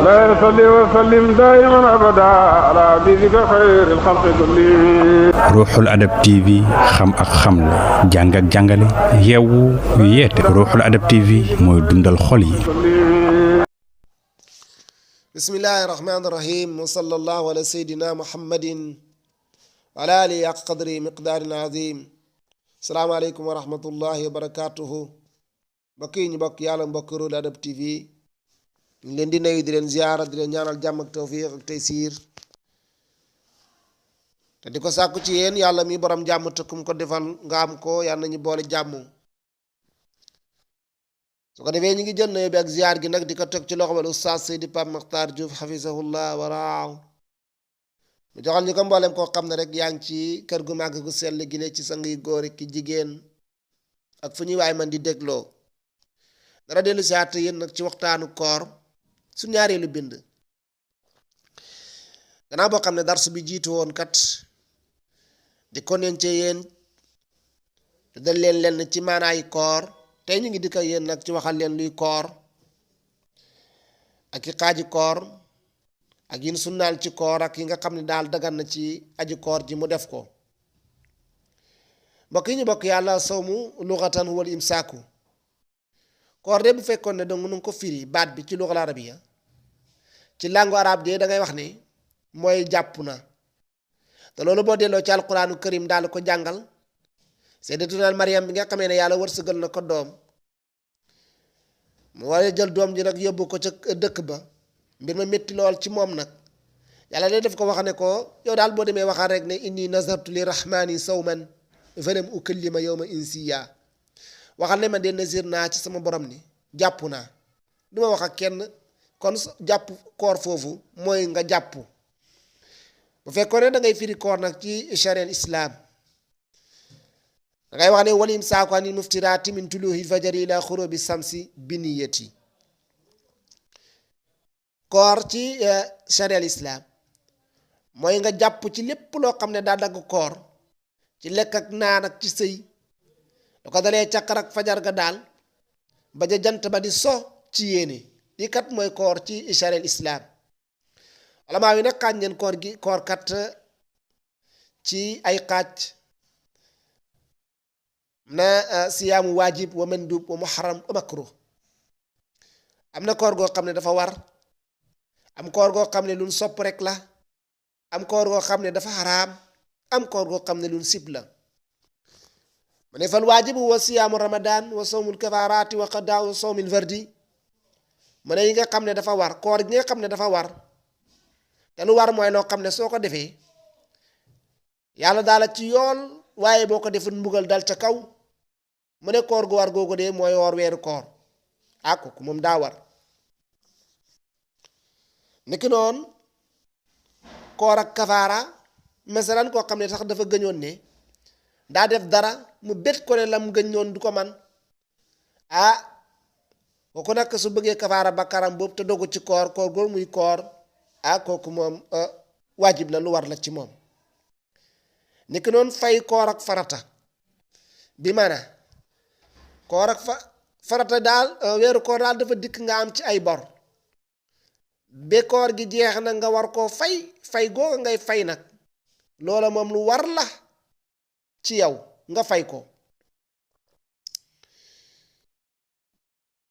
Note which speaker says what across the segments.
Speaker 1: لا يصلي وسلم دائما أبدا على حبيبك خير الخلق كلهم.
Speaker 2: Ruuxul Adab TV xam ak xamle jàng ak jàngale yeewu yeete Ruuxul Adab TV mooy dundal xol yi.
Speaker 3: bismillahi rahmaani rahim wa sallallahu ala sayyidina muhammadin wa ala alihi haqqa qadri miqdaarin azim. salaamaaleykum wa rahmatullahi wa barakaatuhu. mbokk yi ñu bokk yàlla mbokk Ruuxul Adab TV ñu ngi leen di nuyu di leen ziyaara di leen ñaanal jàmm ak tawfiq ak taysiir te di ko sàkku ci yéen yàlla mi borom jàmm te kum ko defal nga am ko yàlla nañu boole jàmm. su ko defee ñu ngi jël nuyu bi ak ziyaar gi nag di ko teg ci loxo wala Oustaz Seydi Pape Makhtar Diouf hafizahullah wa raaw mu joxal ñu ko mboolem koo xam ne rek yaa ngi ci kër gu màgg gu sell gi ne ci sang yu góor ki jigéen ak fu ñuy waay man di dégloo. dara dellu si àtt yéen nag ci waxtaanu koor su ñaareelu bind gannaaw boo xam ne darsu bi jiitu woon kat di konente yéen te dal leen lenn ci maanaay koor tey ñu ngi di ko yéen nag ci waxal leen luy koor ak i xaaji koor ak yin sunnaal ci koor ak yi nga xam ne daal dagan na ci aji koor ji mu def ko. mbokk yi ñu bokk yàlla sawmu lughatan huwal imsaaku. koor de bu fekkoon ne dong nu ko firi baat bi ci lughal arabiya ci langue arabe de da ngay wax ne mooy jàpp na te loolu boo delloo ci alquraanu karim daal ko jàngal sayyidatuna Maryam bi nga xamee ne yàlla wërsëgal na ko doom mu war a jël doom ji nag yóbbu ko ca dëkk ba mbir ma métti lool ci moom nag yàlla de def ko wax ne ko yow daal boo demee waxal rek ne inni nazartu li rahmani sawman falam ukallima yawma insiya waxal ne ma de nazir naa ci sama borom ni jàpp naa duma wax ak kenn. kon jàpp koor foofu mooy nga jàpp bu fekkoon ne da ngay firi koor nag ci charia islam da ngay wax ne wal imsaaku anil muftiraati min tuluuhi fajari ila xurubi samsi bi niyati. koor ci charia islam mooy nga jàpp ci lépp loo xam ne daa dagg koor ci lekk ak naan ak ci sëy da ko dalee càkkar ak fajar ga daal ba ja jant ba di so ci yéene. lii kat mooy koor ci charia islam. alamaa wi nag xaaj ngeen koor gi koor kat ci ay xaaj na siyaamu waajib wa mandub wa muharram wa makruh. am na koor goo xam ne dafa war am koor goo xam ne luñ sopp rek la am koor goo xam ne dafa xaraam am koor goo xam ne luñ sib la. ma ne fal waajibu wa siyaamu ramadan wa sawmul kafaaraati wa qadaa sawmil fardi. ma ne yi nga xam ne dafa war koor gi nga xam ne dafa war te lu war mooy loo xam ne soo ko defee yàlla daala ci yool waaye boo ko defut mbugal dal ca kaw mu ne koor gu war googu de mooy woor weeru koor ak kooku moom daa war. niki noonu koor ak kafaara masalan koo xam ne sax dafa gëñoon ne daa def dara mu bét ko ne lam gëñoon du ko man kooku nag su bëggee kafaara bakkaram boobu te dogu ci koor góor muy koor kooku moom waajib la lu war la ci moom. niki noonu fay koor ak farata bi maana koor ak farata daal weeru koor daal dafa dikk nga am ci ay bor ba koor gi jeex na nga war koo fay googa ngay fay nag loola moom lu war la ci yow nga fay ko.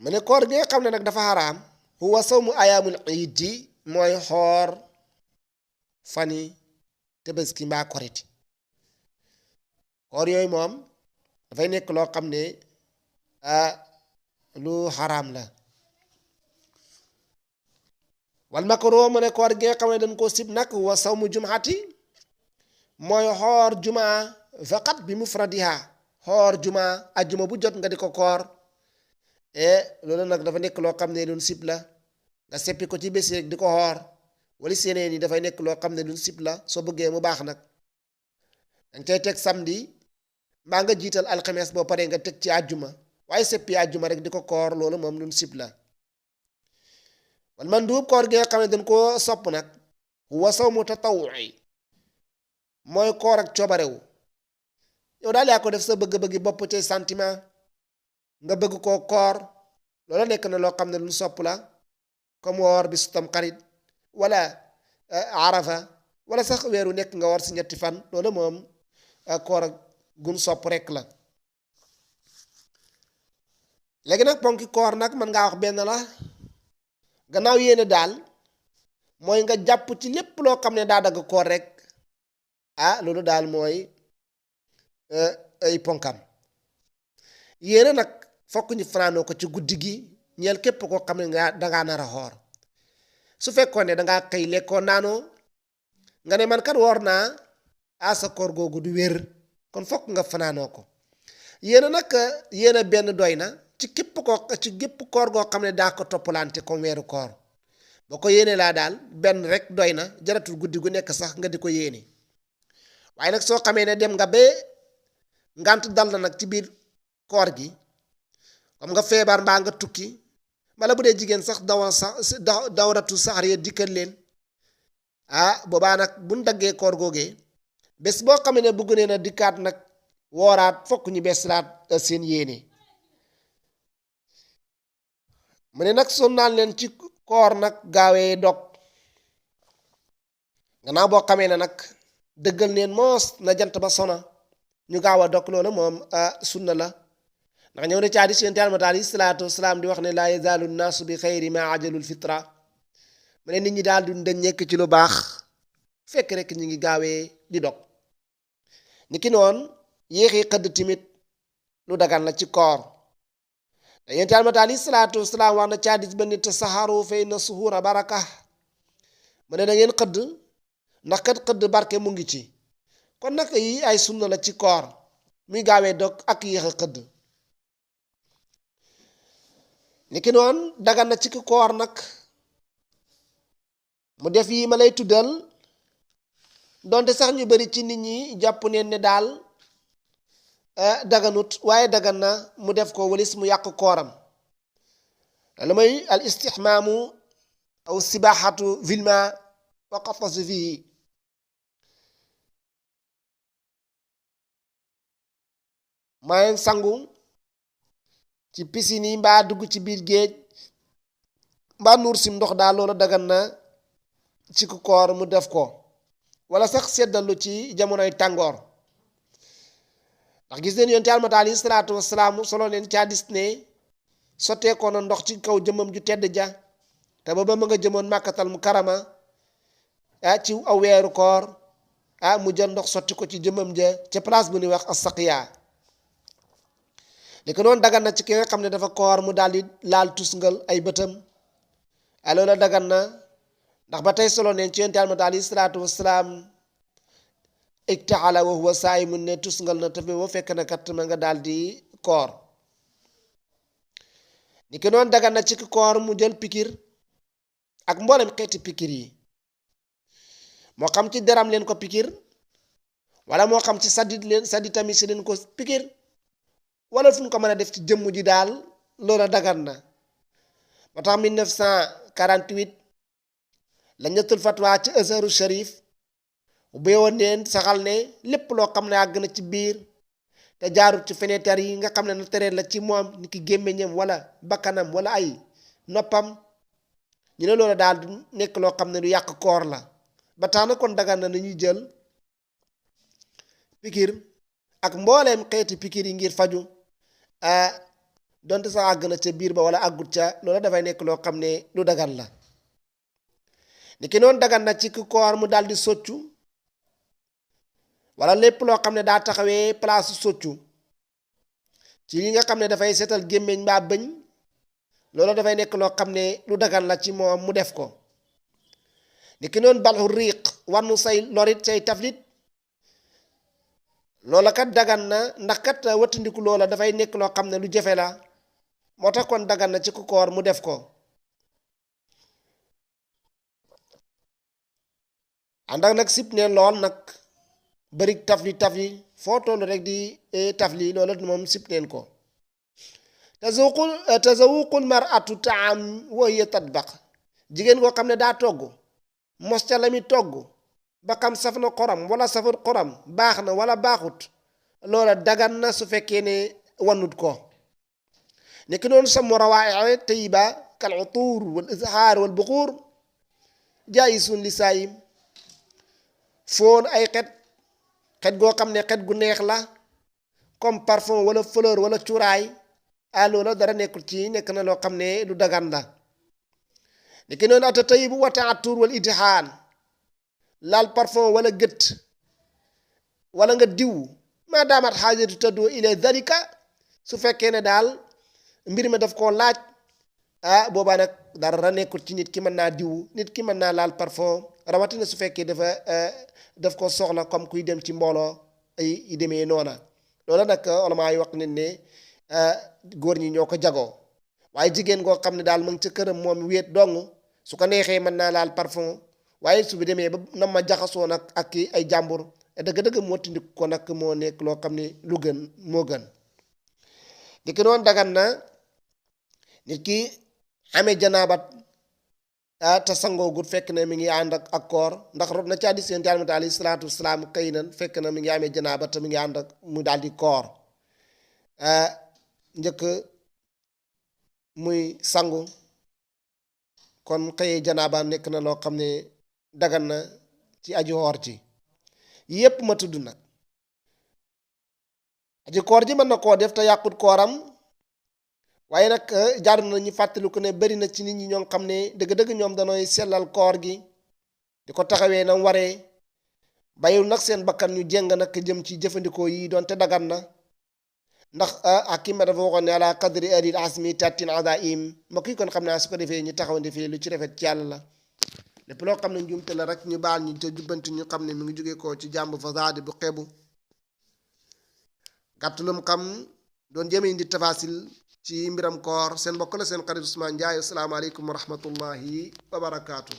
Speaker 3: mu ne koor gi nga xam ne nag dafa xaraam huwa sawmu ayaamul iidi mooy xoor fani tabaski mbaa korite. koor yooyu moom dafay nekk loo xam ne lu xaraam la. wal makruh mu ne koor gi nga xam ne dañ koo sib nag huwa sawmu jumaati mooy xoor jumaa faqat bi mufradiha xoor jumaa ajjuma bu jot nga di ko koor. loolu nag dafa nekk loo xam ne luñ sib la nga seppi ko ci bés rek di ko xoor wala seneen yi dafay nekk loo xam ne luñ sib la soo bëggee mu baax nag danga cay teg samedi mbaa nga jiital alxames boo paree nga teg ci àjjuma waaye seppi àjjuma rek di ko koor loolu moom luñ sib la. wal manduub koor gi nga xam ne dañ koo sopp nag huwa sawmu tatawwu'i mooy koor ak coobarewu yow daal yaa ko def sa bëgg-bëggi bopp ci sentiment nga bëgg koo koor loola nekk na loo xam ne lu sopp la comme woor bisu Tamxarit wala arafa wala sax weeru nekk nga war si ñetti fan loolu moom koor ak gun sopp rek la. léegi nag ponki koor nag mën ngaa wax benn la gannaaw yéene daal mooy nga jàpp ci lépp loo xam ne daa dagg koor rek loolu daal mooy ay ponkam. yéene nag fokk ñu fanaanoo ko ci guddi gi ñeel képp koo xam ne dangaa nar a xoor su fekkoon ne dangaa xëy lekkoo naanoo nga ne man kat woor naa sa koor googu du wér kon fokk nga fanaanoo ko. yéene nag yéene benn doy na ci gépp koor goo xam ne daa ko toppalante comme weeru koor boo ko yéene laa daal benn rek doy na jaratul guddi gu nekk sax nga di ko yéene. waaye nag soo xamee ne dem nga ba ngant dal na nag ci biir koor gi xam nga feebar mbaa nga tukki wala bu dee jigéen sax dawratu saxar ya dikkal leen boobaa nag buñ daggee koor googee bés boo xamee ne bëgg nee na dikkaat nag wooraat fokk ñu beslaat seen yéene. mu ne nag sonnaan leen ci koor nag gaawee dog gannaaw boo xamee ne nag dëggal neen moos na jant ba sona ñu gaaw a dog loolu moom sunna la ndax ñëw na ci hadiis Yonent Yàlla alayhi salaatu wasalaam di wax ne laa yazaalu naasu bi xayri ma ajalul fitra mu ne nit ñi daal du dañ nekk ci lu baax fekk rek ñu ngi gaawee di dog. ni ki noonu yéexi xëdd timit lu dagan la ci koor te Yonent Yàlla alayhi salaatu wasalaam wax na ci hadiis ba nit tasaharu fa inna suhura baraka mu ne da ngeen xëdd ndax kat xëdd barke mu ngi ci. kon nag yi ay sunna la ci koor muy gaawee dog ak yéex a xëdd. ni ki noonu dagan na ci koor nag mu def yi ma lay tuddal donte sax ñu bari ci nit ñi jàpp neen ne daal daganut waaye dagan na mu def ko walis mu yàq kooram lu may al istixmaamu aw sibaxatu vilma wa qatasu fii maayen sangu ci piscine yi mbaa dugg ci biir géej mbaa nuur sim ndox daal loolu dagan na ci ku koor mu def ko wala sax seddalu ci jamonoy tàngoor ndax gis neen Yonent Yàlla alayhi salaatu wasalaam solo leen ci hadiis ne sotteekoo na ndox ci kaw jëmmam ju tedd ja te booba ma nga jëmoon Màkkatal Mukarrama ci aw weeru koor mu jël ndox sotti ko ci jëmmam ja ca place bu ñuy wax as-Saqiya. li ko noonu dagan na ci ki nga xam ne dafa koor mu daal di laal tusngal ay bëtam loola dagan na ndax ba tey solo neen ci Yonent Yàlla alayhi salaatu wasalaam iktaala wa huwa saa'imun ne tusngal na te boo fekk na kat ma nga daal di koor. ni ko noonu dagan na ci ki koor mu jël pikir ak mboolem xeeti pikir yi moo xam ci deram leen ko pikir wala moo xam ci saditami si leen ko pikir wala fu ñu ko mën a def ci jëmm ji daal loola dagan na. moo tax 1948 la ñettul fatwa ci Azharu Sharif bu woon neen saxal ne lépp loo xam ne àgg na ci biir te jaarut ci fenêtre yi nga xam ne na tere la ci moom ni ki gémmiñam wala bakkanam wala ay noppam ñu ne loola daal du nekk loo xam ne du yàq koor la ba tax na kon dagan na ñuy jël pikir ak mbooleem xeeti pikir yi ngir faju donte sax àgg na ca biir ba wala àggut ca loola dafay nekk loo xam ne lu dagan la. ni ki noonu dagan na ci ku koor mu daal di soccu wala lépp loo xam ne daa taxawee place soccu ci li nga xam ne dafay seetal gémmiñ mbaa bëñ loola dafay nekk loo xam ne lu dagan la ci moom mu def ko. ni ki noonu balxu riiq wannu say lorit say taflit loola kat dagan na ndax kat wattandiku loola dafay nekk loo xam ne lu jafe la moo tax kon dagan na ci ku koor mu def ko. ànd ak nag sib ne lool nag bëri tafli foo tollu rek di tafli loola moom sib neen ko. tazawuqul mar'atu taam wa hiya tatbaq jigéen koo xam ne daa togg mos ca la mi togg ba xam saf na xoram wala safut xoram baax na wala baaxut loola dagan na su fekkee ne wanut ko. nekk noonu sa morawaaye tayiba kal utuur wal izhaar wal buxuur jaayisun li saayim foon ay xet goo xam ne xet gu neex la comme parfum wala fleur wala cuuraay loola dara nekkul ci nekk na loo xam ne lu dagan la ni ki noonu ata tayibu wa ta'attur wal idhaan laal parfum wala gët wala nga diw maa daamat xaajatu taddu ila dhalika su fekkee ne daal mbir mi daf koo laaj boobaa nag dara nekkul ci nit ki mën naa diw nit ki mën naa laal parfum rawatina su fekkee daf ko soxla comme kuy dem ci mbooloo ay demee noona loola nag ulamaa yi wax nañ ne góor ñi ñoo ko jagoo waaye jigéen goo xam ne daal mu ngi ca këram moom wéet dong su ko neexee mën naa laal parfum waaye su bi demee ba na ma jaxasoo nag ak ay jàmbur dëgg-dëgg moo tindi ko nag moo nekk loo xam ne lu gën moo gën di ki noonu dagan na nit ki amee janaabat te sangoo gut fekk na mi ngi ànd ak koor ndax rot na ci hadiis Yonent Yàlla alayhi salaatu wasalaam kay nan fekk na mi ngi amee janaabat te mi ngi ànd ak mu daal di koor njëkk muy sangu kon xëyee janaaba nekk na loo xam ne dagan na ci aji woor ji yépp ma tudd nag aji koor ji mën na koo def te yàqut kooram waaye nag jaar na ñu fàttaliku ne bari na ci nit ñi ñoo xam ne dëgg-dëgg ñoom danooy sellal koor gi di ko taxawee na waree bayul nag seen bakkan ñu jéng nag jëm ci jëfandikoo yi doonte dagan na ndax akima dafa waxoon ne ala qadri alil asmi tattin adaim ma kii kon xam naa su ko defee ñu taxaw defee lu ci rafet ci yàlla la lépp loo xam ne njuumte la rek ñu baal ñu te jubbanti ñu xam ne mi ngi jóge ko ci jàmb fasaadi bu xeebu gàttulum xam doon jëme indi tafasil ci mbiram koor seen mbokk la seen xarit Ousmane Ndiaye asalaamaaleykum wa rahmatullahi wa barakaatu.